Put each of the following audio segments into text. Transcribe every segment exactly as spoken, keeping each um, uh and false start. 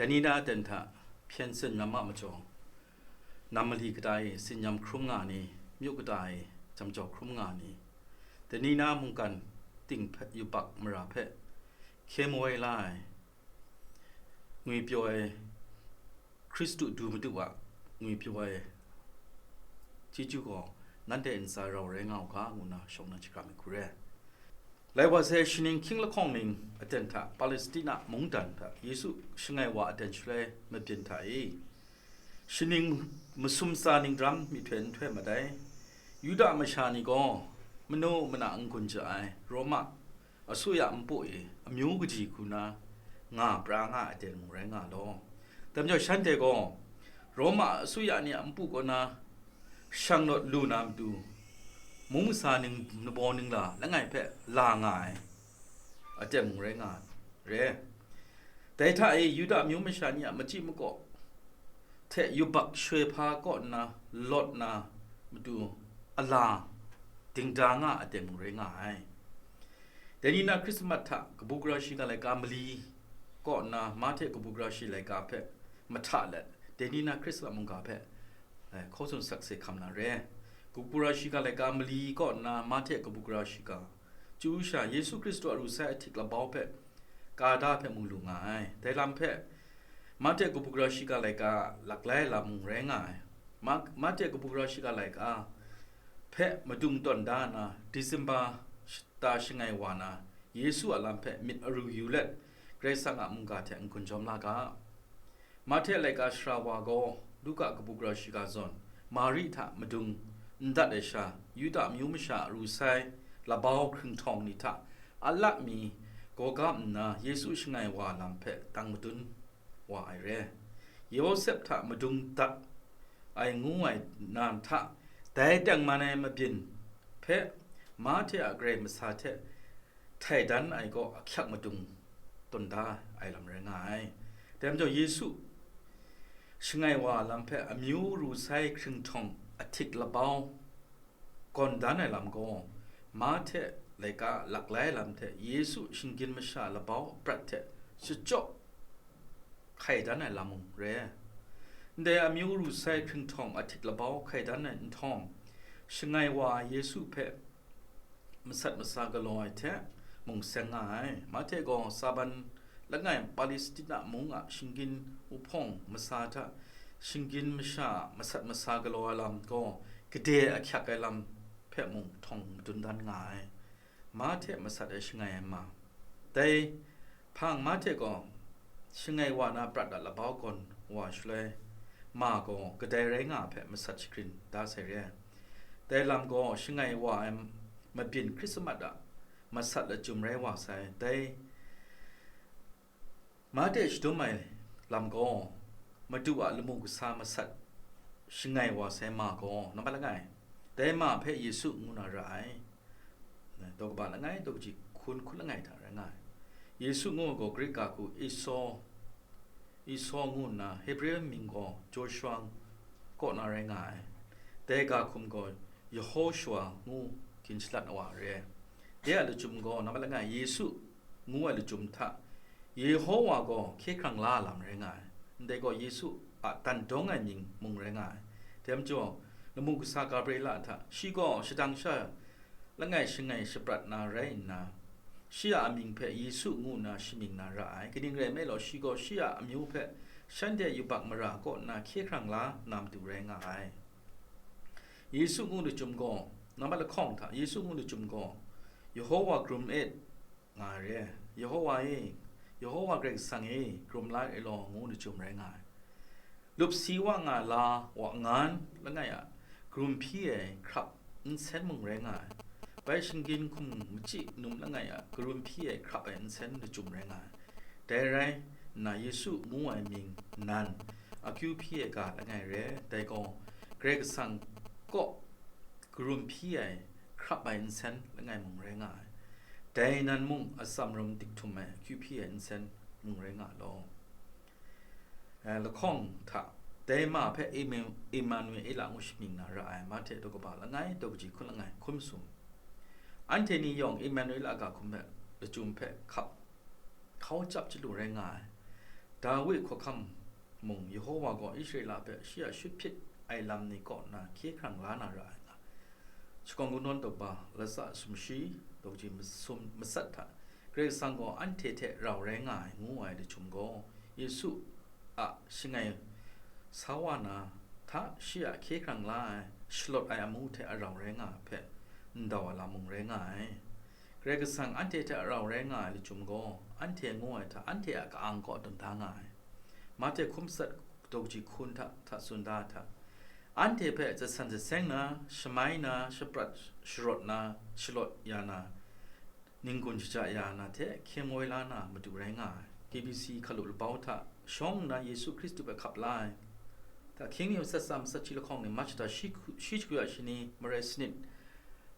Ni na aten hta hpyen tsin ram a majaw, nam mali kata e tsin ram hkrum nga ni, myu kata e jam jaw hkrum nga ni, dai ni na mungkan ting hpe yubak mara hpe hkye mawai la ai, ngwipyaw ai, Hkristu du Madu a ngwipyaw ai chyeju gaw nanhte ntsa rau rai nga u ga, ngu nna shawng na shagram ai hku re. Lai wa sai, shaning hkying lahkawng ning aten hta Palestina mungdan hta Yesu shangai wa aten shaloi mabyin hta e, shaning masum tsa ningdram myihtoi nhtoi mat ai. Yuda masha ni gaw manu mana n-gun ja ai Roma asuya npu e amyu kaji hku na nga pra nga ai aten mung rai nga law. Dai majaw shanhte gaw Roma asuya ni a npu kaw na shang lawt lu na matu, mung masa ning, ningbaw ningla langai hpe la nga ai aten mung rai nga re. Dai hta e Yuda amyu masha ni a machyi makaw hte yubak shoi hpa kaw nna lawt na matu ala dingda nga ai aten mung rai nga ai. Dai ni na Hkrismat hta kabu gara shiga laika mali kaw nna Mahte kabu gara shi laika hpe mahta let, dai ni na Hkrismat mungga hpe, eh, hkaw tsun sakse hkam na re. Kabu gara shiga laika mali kaw nna Mahte kabu gara shiga, chyu sha Yesu Hkristu a ru sai ahtik labau hpe ka da hpe mu lu nga ai. Dai lam hpe Mahte kabu gara shiga laika laklai lam mung rai nga ai. Ma-, Mahte kabu gara shiga laika hpe madung tawn da nna, Disemba shata shangai wa na, Yesu a lam hpe myit aru yu let, Karai Kasang a mungga hte n-gun jawm la ga. Mahte laika sara wa gaw, Luka kabu gara shiga zawn, Mari hta madung n dat ai sha, Yuda amyu masha a ru sai labau hkringhtawng ni hta a lak mi gaw gam nna, Yesu shangai wa lam hpe dang madun wa ai re. Yawsep hta madung dat ai ngu ai nan hta, dai tengman ai mabyin hpe Mahte a Karai masa hte htai dan ai gaw ahkyak madung tawn da ai lam rai nga ai. Dai majaw Yesu shangai wa lam hpe amyu ru sai hkringhtawng ahtik labau gawn dan ai lam gaw, Mahte laika laklai lam hte Yesu shinggyim masha labau aprat hte shachyaw hkai dan ai lam mung re ai. Ndai amyu ru sai hkringhtawng ahtik labau hkai dan ai nhtawm, shangai wa Yesu hpe masat masa galaw ai hte mung seng nga ai. Mahte gaw Saban langai Palestina mung a shinggyim uhpawng masa hta shinggyim masha a masat masa galaw ai lam gaw gade ahkyak ai lam hpe mung htawng madun dan nga ai. Mahte masat e shangai ai ma. Dai hpang Mahte gaw shangai wa na prat a labau gawn wa shaloi, ma gaw kadai rai nga hpe masat shagrin da sai re ai. Dai lam gaw shangai wa ai mabyin Hkrismat a masat lachyum rai wa sai. Dai Mahte shadum ai lam gaw, Madu a lamu kasa masat shangai wa sai ma gaw, nambat langai, dai ma hpe Yesu ngu na ra ai. Daw kaba langai, daw kaji hkun hkun langai hta rai nga ai. Yesu ngu ai gaw Grik ga hku Esau, Esau ngu nna, Hebre mying gaw Joshua kaw na rai nga ai. Dai ga hkum gaw Yehoshua ngu gin shalat wa re ai. De a lachyum gaw, nambat langai, Yesu ngu ai lachyum hta Yehowa gaw hkye hkrang la lam rai nga ai. Ndai gaw Yesu a dan dawng ai mying mung rai nga ai. Dai majaw, lamu kasa Gabriela hta shi gaw shadang sha langai shangai shaprat na rai nna, shi a amying hpe Yesu ngu nna shamying na ra ai. Kaning rai nme law, shi gaw shi a amyu hpe shanhte yubak mara kaw nna hkye hkrang la na matu rai nga ai. Yesu ngu lachyum gaw, nambat lahkawng hta Yesu ngu lachyum gaw, Yehowa Grum e, nga ai re. Yehowa e, Yehowa Karai Kasang e, Grum la e law, ngu lachyum rai nga ai. Lupsi wa nga la wa ngan langai a Grum hpyi ai hkrap nsen mung rai nga ai. Bai shinggyim hkum machyi num langai a Grum hpyi ai hkrap ai nsen lachyum rai nga ai. Dai rai nna, Yesu ngu ai mying nan akyu hpyi ai ga langai re, dai gaw Karai Kasang kaw Grum hpyi ai hkrap ai nsen langai mung rai nga ai. Dai nan mung atsam rum dik htum ai akyu hpyi ai nsen mung rai nga law. Eh, lahkawng hta, dai ma hpe Ema-, Emanuela ngu shamying na ra ai, Mahte daw kaba langai, daw kaji hkun langai, hkun masum. Anhte ni yawng Emanuela ga hkum hpe, lachyum hpe hkap, hkau chyap chyalu rai nga ai. Dawi hkawhkam mung Yehova gaw Israela hpe shi a shut hpyit ai lam ni kaw na hkye hkrang la na ra ai nga. Shakawn Kungdawn daw ba, latsa sumshi, daw kaji masum matsat hta, Karai Kasang gaw anhte hte rau rai nga ai, ngu ai lachyum gaw, Yesu a shangai sa wa na hta, shi a hkye hkrang la ai, shalawt ai amu hte a rau rai nga ai hpe ndau ai lam mung rai nga ai. Karai Kasang anhte hte a rau rai nga ai lachyum gaw, anhte ngu ai hta, anhte a ka-ang kaw dum da nga ai. Mahte hkum matsat daw kaji hkun hta, hta tsun da ai hta, anhte hpe zasan zaseng na, shamai na, shaprat sharawt na, shalawt ya na, n-gun shaja ya na hte hkying woi la na matu rai nga ai. K B C hkalu labau hta shawng nna Yesu Hkristu hpe hkap la ai. Hta hkying ni matsat tsa matsat shi lahkawng ni, March shata shi hku, shi hku ya shi ni, marai sanit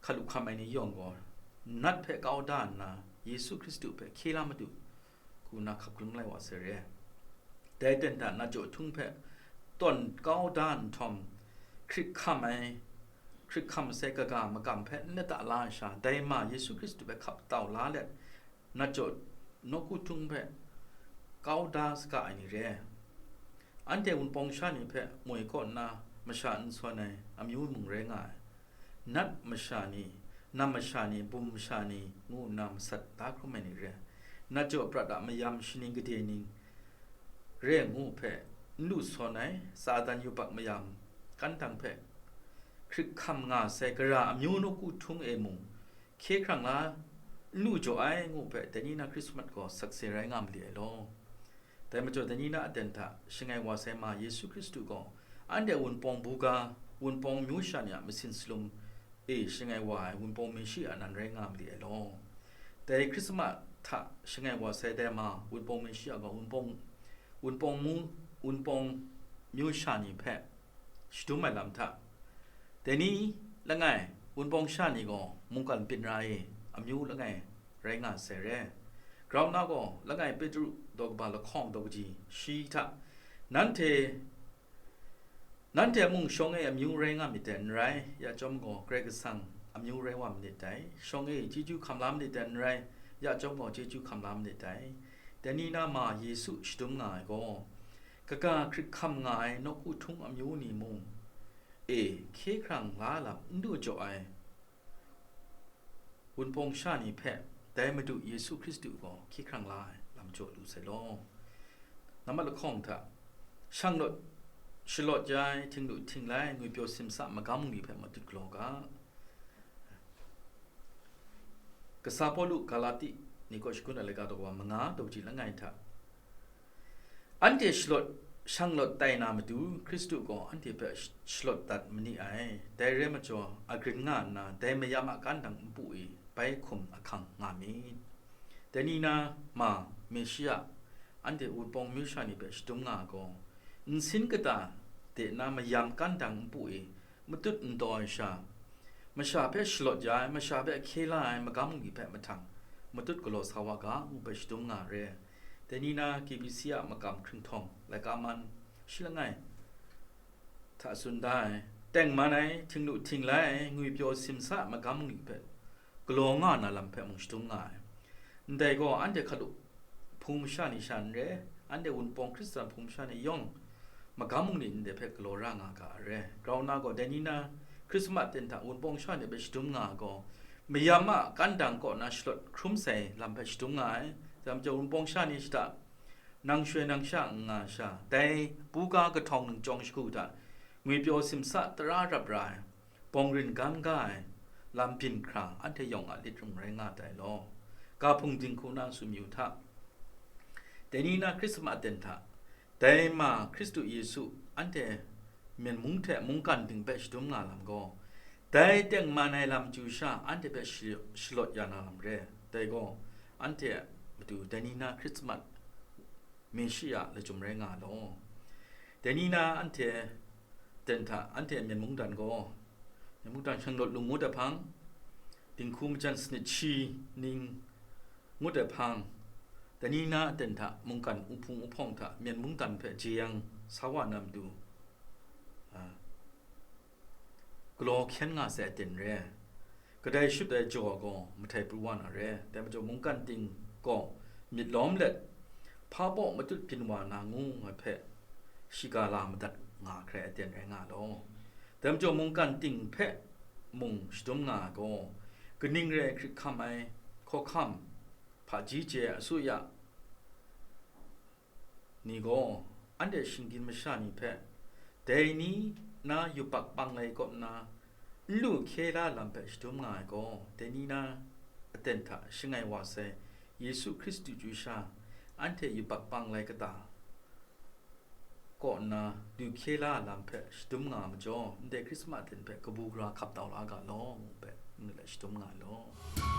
hkalu hkam ai ni yawng gaw, nat hpe kau da nna, Yesu Hkristu hpe hkye la matu, hku na hkap hkrung lai wa sai re ai. Dai ten hta nat jaw htung hpe tawn kau da nhtawm, hkrit hkam ai, hkrit hkam sai kaga magam hpe n lata la ai sha, dai ma Yesu Hkristu hpe hkap tau la let, nat jaw nawku htung hpe kau da saga ai ni re ai. Anhte Wunpawng sha ni hpe moi kaw nna masha n sawn ai amyu mung rai nga ai. Nat masha ni, nam masha ni, bum masha ni ngu nna masat da hkrum ai ni re ai. Nat jaw prat a mayam shaning gade ning re ngu hpe n lu sawn ai, Satan yubak mayam kantang hpe hkrit hkam nga sai gara amyu nawku htung e mung hkye hkrang la n lu jaw ai ngu hpe, dai ni na Hkrismat gaw sakse rai nga mali ai law. Dai majaw, dai ni na aten hta shangai wa sai ma Yesu Hkristu gaw, anhte Wunpawng buga, Wunpawng myu sha ni a masin salum e shangai wa ai Wunpawng Meshiya nan rai nga mali ai law. Dai Hkrismat hta shangai wa sai dai ma Wunpawng Meshiya gaw, Wunpawng, Wunpawng mu, Wunpawng myu sha ni hpe shadum ai lam hta, dai ni langai, Wunpawng sha ni gaw mungkan byin ra e, amyu langai rai nga sai re. Grau nna gaw, langai Petru daw kaba lahkawng daw kaji shi hta, nanhte, nanhte mung shawng e amyu rai nga myit dai n rai, ya chyawm gaw, Karai Kasang amyu rai wa manit dai. Shawng e chyeju hkam la manit dai n rai, ya chyawm gaw, chyeju hkam la manit dai. Dai ni na ma Yesu shadum nga ai gaw, kaga hkrit hkam nga ai nawku htung amyu ni mung e hkye hkrang la lam n du jaw ai Wunpawng sha ni hpe dai Madu Yesu Hkristu gaw hkye hkrang la ai lam jaw lu sai law. Nambat lahkawng hta, shanglawt, shalawt ya ai, htinglu htinglai ai, ngwipyaw simsa magam mung ni hpe matut galaw ga. Kasa Pawlu Galati ni kaw shagun ai laika daw kaba manga daw kaji langai hta, anhte shalawt, shanglawt tai na matu, Hkristu gaw anhte hpe sh-, shalawt dat ma ni ai. Dai rai majaw, agrin nga nna, dai mayam a kantang npu e bai hkum ahkang nga myit. Dai ni na ma Meshiya, anhte Wunpawng myu sha ni hpe shadum nga ai gaw, nsin kata de na mayam kantang npu e matut n taw ai sha, masha hpe shalawt ya ai, masha hpe hkye la ai magam mung ni hpe mahtang matut galaw sa wa ga, ngu hpe shadum nga re ai. Dai ni na K B C a makam hkringhtawng laika man shi langai hta tsun da ai, tengman ai, htinglu htinglai ai, ngwipyaw simsa ai magam mung ni hpe galaw nga na lam hpe mung shadum nga ai. Ndai gaw, anhte hkalu hpung masha ni sha n re, anhte Wunpawng Hkristan hpung masha ni yawng magam mung ni ndai hpe galaw ra nga ga ai re. Grau nna gaw, dai ni na Hkrismat ten hta Wunpawng sha ni hpe shadum nga ai gaw, mayam a kantang kaw na shalawt hkrum sai lam hpe shadum nga ai. Dai majaw, Wunpawng sha ni shada nang shoi nang sha n nga sha, dai buga kahtawng ningchyawng shagu hta ngwipyaw simsa tara rap ra ai, bawng rin gan ga ai lam byin hkra, anhte yawng a lit rum rai nga tai law. Ga hpung dinghku na sumyu hta, dai ni na Hkrismat ten hta, dai ma Hkristu Yesu anhte myen mung hte mungkan ting hpe shadum nga lam gaw, dai tengman ai lam chyu sha anhte hpe shi-, shalawt ya na lam re. Dai gaw, anhte a matu dai ni na Hkrismat Meshiya lachyum rai nga law. Dai ni na anhte ten hta, anhte a myen mungdan gaw, myen mungdan shanglawt lu ngut ai hpang, dinghku majan sanit shi ning ngut ai hpang, dai ni na ten hta mungkan uhpung uhpawng hta myen mungdan hpe jeyang sa wa na matu, a, galaw hkyen nga sai aten re ai. Kadai shut ai jaw gaw mahtai pru wa na re ai. Dai majaw, mungkan ting gaw myit lawm let, hpa baw matut byin wa na ngu ai hpe shiga la madat nga hkrai aten rai nga law. Dai majaw mungkan ting hpe mung shadum nga ai gaw, kaning re ai hkrit hkam ai hkawhkam, hpaji chye ai asuya ni gaw, anhte shinggyim masha ni hpe, dai ni na yubak panglai kaw nna n lu hkye la lam hpe shadum nga ai gaw, dai ni na aten hta shangai wa sai Yesu Hkristu chyu sha, anhte yubak panglai kata kaw nna lu hkye la lam hpe shadum nga ai majaw, ndai Hkrismas aten hpe kabu gara hkap tau la ga law, ngu hpe ngu let shadum nga ai law.